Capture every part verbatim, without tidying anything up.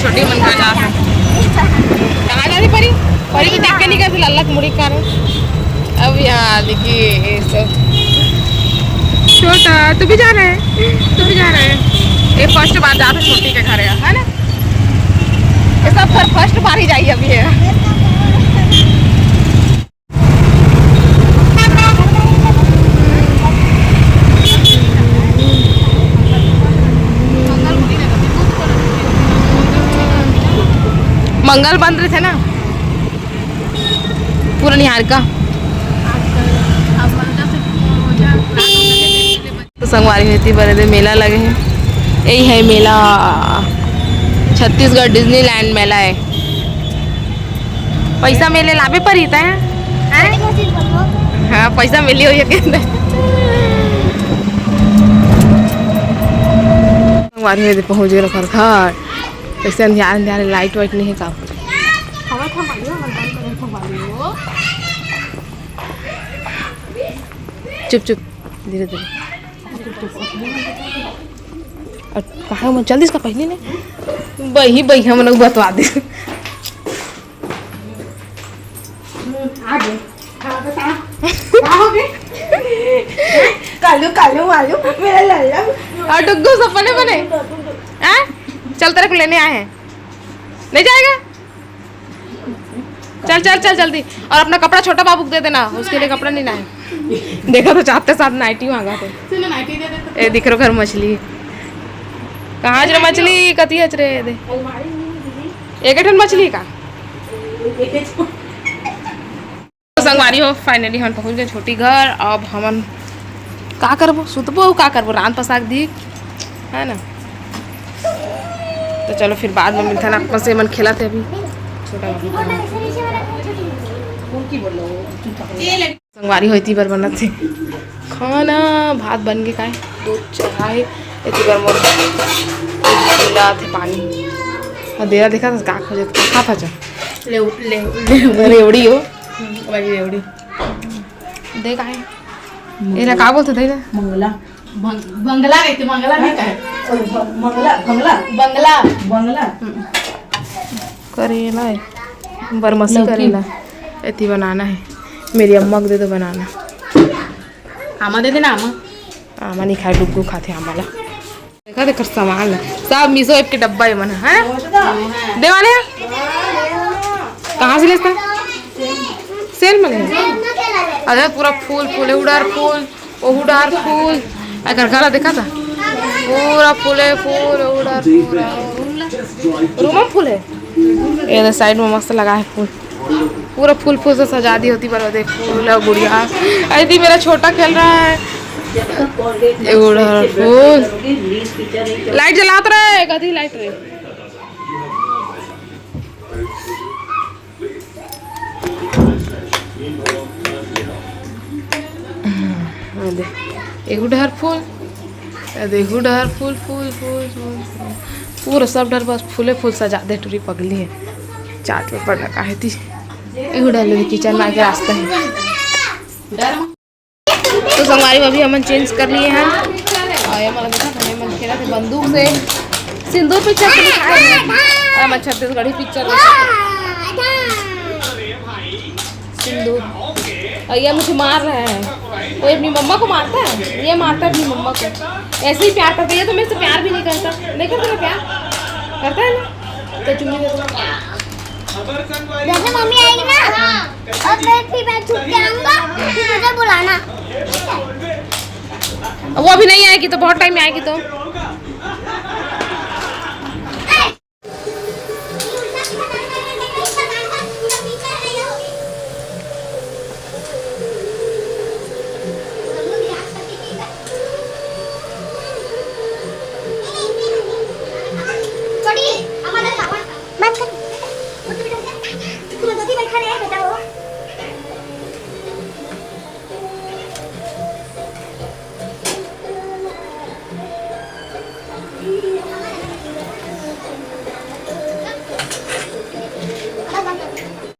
छोटी मन कहाँ जा सकते? कहाँ जा रही परी? परी तो देख के नहीं गए थे, लल्ला के मुड़ी के कारण। अब यहाँ देखिए ये सब। छोटा, तू भी जा रहा है? तू भी जा रहा है? ये फर्स्ट बार जाते छोटी के घर है, है ना? ये सब घर फर्स्ट बार ही जाइए अभी है। मंगल बंद रहिथे ना पूरा निहार का। तो संगवारी होती बरे दे मेला लगे है, यही है मेला, छत्तीसगढ़ डिज्नीलैंड मेला है। पैसा मिले लाबे पर ही तय। हाँ, पैसा मिली हुई है कहते। संगवारी होती पहुँच गए घर घर। कैसे अंधियार अंधियार, लाइट वाइट नहीं है का? चुप चुप, धीरे धीरे। और कहाँ मन चल दिस का पहले ने? बही बही हम लोग बतवा दे। आ गए। हाँ, बता। क्या हो गए? कालू, कालू, मालू, मेरा लल्ला। और डुग्गू सब बने बने। हैं? चल, तेरे को लेने आए हैं। नहीं जाएगा? चल, चल, चल जल्दी। और अपना कपड़ा छोटा बाबू को दे देना, उसके लिए कपड़ा नहीं लाए। देखा तो चाहते साथ नाइटी मांगा थे। चलो, नाइटी दे दे तो। ए, दिख रहा घर मछली। कहाँ हच रे मछली? कती हच रे? दे। अलमारी में नहीं मिली। एक ठन मछली का? एक ठन। तो संगवारी हो, finally हम पहुँच गए छोटी घर। अब हमन का करबो, सुतबो, का करबो, रांध पसाक दी, है ना? तो चलो फिर बाद में मिलता ना, आपस से मन खेला थे अभी। छोटा बाबू। संगवारी हो, एती बर बनत हे खाना, भात बन गे काय, दूध चढ़ा हे, एती बर मोर दूध पिलात हे पानी। अउ देरा देखा था का खोजत, का खा था? ले, ले, ले। रेवड़ी हो। हम्म, वही रेवड़ी। दे का हे? एला का बोलथे दे ना? मंगला। बंग-, बंगला कहते, मंगला नहीं कहे। अरे, ब-, मंगला, बंगला। बंगला। बंगला। हम्म। करेला है, बरमसी लौकी। करेला। एती बनाना है, मेरी अम्मा को दे दो बनाना। आमा दे देना, आमा। आमा नहीं खाए, डुग्गू खाते आमा ला। देखा, देखा सामान ला, सब मीशो ऐप के डब्बा है मन, है ना? देवाने, कहाँ से लेता? सेल में ले। अरे पूरा फूल, फूल है, उड़ार फूल। ओहू डार फूल, आ घर घर देखा था, पूरा फूले फूल, ओहू डार फूल। रूम में फूल है, ये साइड में मस्त लगा है फूल, पूरा फूल फूल से सजा दी होती बरदे फूल और गुड़िया। ऐ दी मेरा छोटा खेल रहा है, ये ओहू डार फूल। लाइट जलात रहे, कथी लाइट रहे। आ दे, एहू डहर फूल, आ दे, एहू डहर फूल, फूल, फूल, फूल, फूल। पूरा सब डहर बस फूले फूल सजा दे, टूरी पगली है। चाट में पड़ रखा है ती। एहू डहर ले किचन में आके रास्ता है। तो संगवारी, अभी हमन चेंज कर लिए हैं और ये मतलब देखा था, ये मन खेला थे बंदूक से, सिंदूर पिक्चर से दिखाए हैं। और हमन छत्तीसगढ़ी पिक्चर देखा थे। सिंदूर। और ये मुझे मार रहा है, वो अपनी मम्मा को मारता है, ये मारता है अपनी मम्मा को। ऐसे ही प्यार करता है, ये तो मेरे से प्यार भी नहीं करता। नहीं करता ना प्यार, करता है ना? तो चुम्मी दे दो। जैसे मम्मी आएगी ना, और फिर, फिर मैं छुप के आऊंगा, फिर मुझे बुलाना। वो अभी नहीं आएगी तो बहुत टाइम में आएगी तो।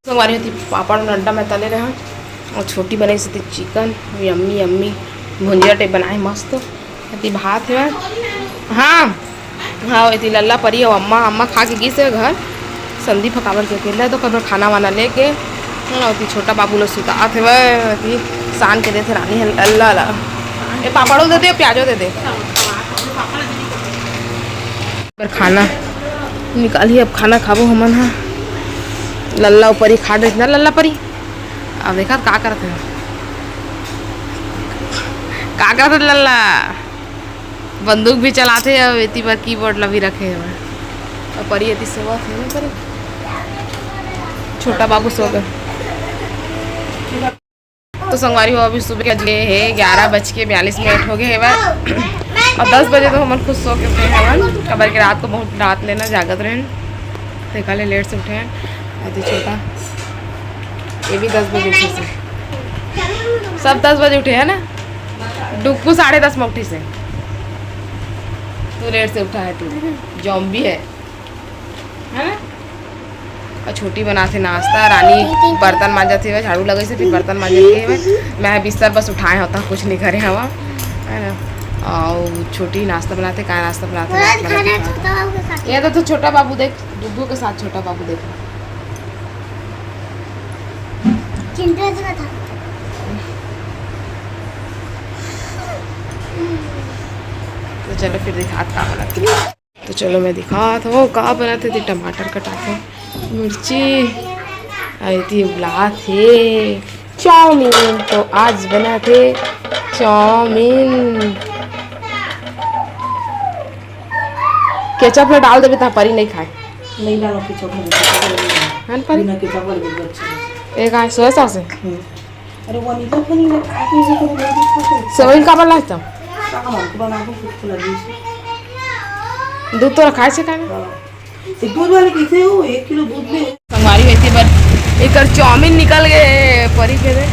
संगवारी होती पापड़ और अंडा मैं तले रहा और छोटी बनाई से chicken, yummy yummy Bhunjia type बनाए मस्त। अति भात है। हाँ, हाँ, एती लल्ला परी अउ अम्मा, अम्मा खा के गिस हे घर। संदीप ह काबर के अकेला हे, तो काबर खाना वाना लेके, है ना, ओती छोटा बाबू ल सुतात हेवय, ओती सान के देथे रानी ह लल्ला ला। ए, पापड़ो दे दे, प्याजो दे दे। पर खाना निकालही, अब खाना खाबो हमन ह। लल्ला ऊपर ही खा डरिस ना, लल्ला परी। अब देखा का करत हे, का करत हे लल्ला। बंदूक भी चलाथे, अब एती बर कीबोर्ड ला भी रखे हवय। अब परी एती सोवत हे ना परी। छोटा बाबू सो गए। तो संगवारी हो, अभी सुबह के बजे हे ग्यारह बज के बयालीस मिनट हो गए हवय। और दस बजे तो हमन खुद सो के उठे हवन, काबर के रात को बहुत रात लेना जागत रहेन, ते काले लेट से उठे हैं। अति छोटा, ये भी दस बजे उठे से, सब दस बजे उठे है ना। डुक्कू साढ़े दस में उठी से, तू लेट से उठा है, तू जॉम्बी है, है ना। और छोटी बनाथे नाश्ता, रानी बर्तन मांजत हेवय, झाड़ू लगई से, फिर बर्तन मांजत के हेवय। मैं बिस्तर बस उठाए होता, कुछ नहीं करे हवा, है ना। और छोटी नाश्ता बनाथे, का नाश्ता बनाथे, रात में खाना बनाथे। छोटा बाबू के साथ। ये तो, तो छोटा बाबू देख, डुगू के साथ छोटा बाबू देख। किंडर जो था। तो चलो फिर दिखात का बनाथे। तो चलो मैं दिखात हूँ का बनाथे। एती टमाटर कटाथे, मिर्ची, अउ एती उबलाथे चाउमीन। तो आज बनाथे चाउमीन। केचप में डाल देबे त परी नहीं खाए। नहीं डालो केचप में, केचप में नहीं डालो। है ना परी? बिना केचप वाली बिल्कुल अच्छी लगती है। एक आए सोया सॉस है। हम्म। अरे वो नहीं तो नहीं, मैं खा के इसे कभी नहीं देखा तो। सेवई का बना था? का हम आपको बना दो, कुछ खिला दीजिए। दूध तो रखा है से खाना? हाँ। ये दूध वाले कैसे हो? एक किलो दूध ले। संगवारी हो एती बर एकर चाउमीन निकल गए परी के रे।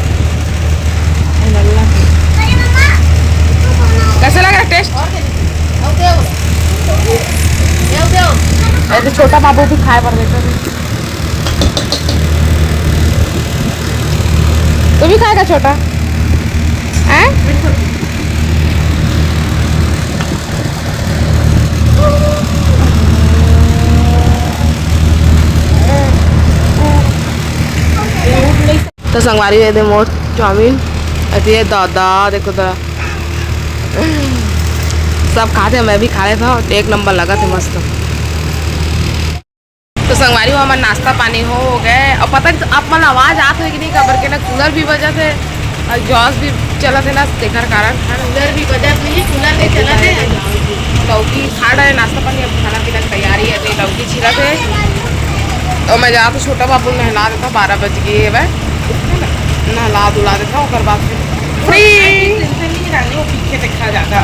कैसे लग रहा है टेस्ट? और तो छोटा बाबू भी खाए बर देते हैं। तू भी खाएगा छोटा? हैं? तो संगवारी दे दे मोर चाउमीन। अरे ये दादा, देखो तो, सब खाते, मैं भी खा लेता हूँ। एक नंबर लगा थे, मस्त। तो संगवारी हो, हमार नाश्ता पानी हो गए। और पता नहीं आप मन आवाज आत होय कि नहीं, काबर के ना कूलर भी बजत हे और एग्जॉस्ट भी चलत हे ना, तेकर कारण। कूलर भी बजत नहीं, कूलर भी चलत हे। लौकी खा रहे, नाश्ता पानी, अब खाना पीना की तैयारी है। तो ये लौकी छिलत हे और मैं जात हूँ छोटा बाबू नहला देता हूँ, बारह बज गए हे भाई, नहला धुला देता हूँ, ओकर बाद फिर फ्री। टेंशन नहीं रानी, वो पीछे देखा जाता।